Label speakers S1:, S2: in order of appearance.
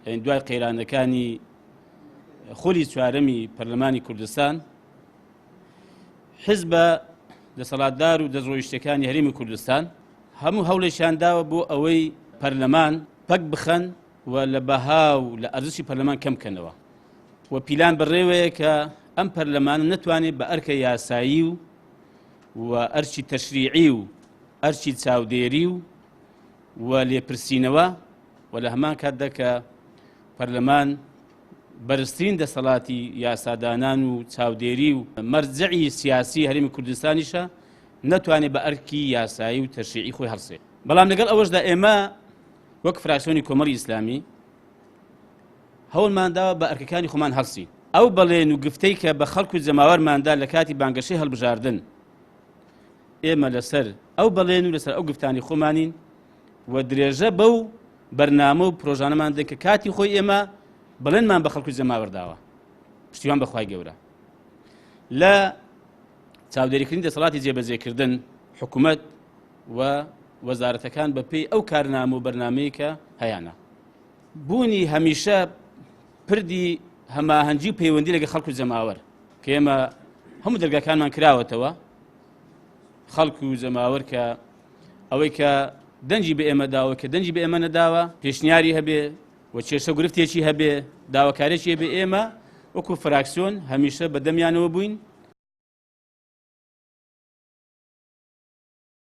S1: یعنی دوای قەیرانەکانی خولی چوارەمی پەرلەمانی کوردستان، حزبە دەسەڵاتدار و دەستڕۆیشتەکانی هەرێمی کوردستان هەموو هەوڵێکیان داوە بۆ ئەوەی پەرلەمان پەک بخەن و لە بەها و لە ئەرزشی پەرلەمان کەم بکەنەوە و پیلان بەڕێوەیە کە ئەم پەرلەمانە نەتوانێت بە ئەرکە یاسایی و و ئەرکی تەشریعی و ئەرکی چاودێری و و لێپرسینەوە و لە هەمان کاتدا کە پەرلەمان بەرزترین دەسەڵاتی یاسادانان و چاودێری و مەرجەعی سیاسی هەرێمی کوردستانیشە نەتوانێت بە ئەرکی یاسایی و تەشریعی خۆی هەڵسێ. بەڵام لەگەڵ ئەوەشدا ئێمە وەک فراکسیۆنی کۆمەڵی ئیسلامی هەوڵمان داوە بە ئەرکەکانی خۆمان هەڵسین. ئەو بەڵێن و گفتەی کە بە خەڵک و جەماوەرماندا لە کاتی بانگەشەی هەڵبژاردن، ئێمە لەسەر ئەو بەڵێن و لەسەر ئەو گفتانی خۆمانین و درێژە بەو بەرنامە و پرۆژانەمان دەن کە کاتی خۆی ئێمە بەڵێنمان بە خەڵک و جەماوەر داوە. پشتیوان بە خوای گەورە لە چاودێریکردنی دەسەڵاتی جێبەجێکردن حکوومەت و وەزارەتەکان بەپێی ئەو کارنامە و بەرنامەیە کە هەیانە بوونی هەمیشە پردی هەماهەنگی و پەیوەندی لەگە خەڵک و جەماوەر کە ئێمە هەموو دەرگاکانمان کراوەتەوە خەڵک و جەماوەر کە ئەوەی کە دەنگی بە ئێمە داوە کە دەنگی بە ئێمە نەداوە پێشنیاری هەبێ و کێشە گرفتێکی هەبێ داواکارێکی هەبێ ئێمە وەکو فراکسیۆن هەمیشە بە دەمیانەوە بووین.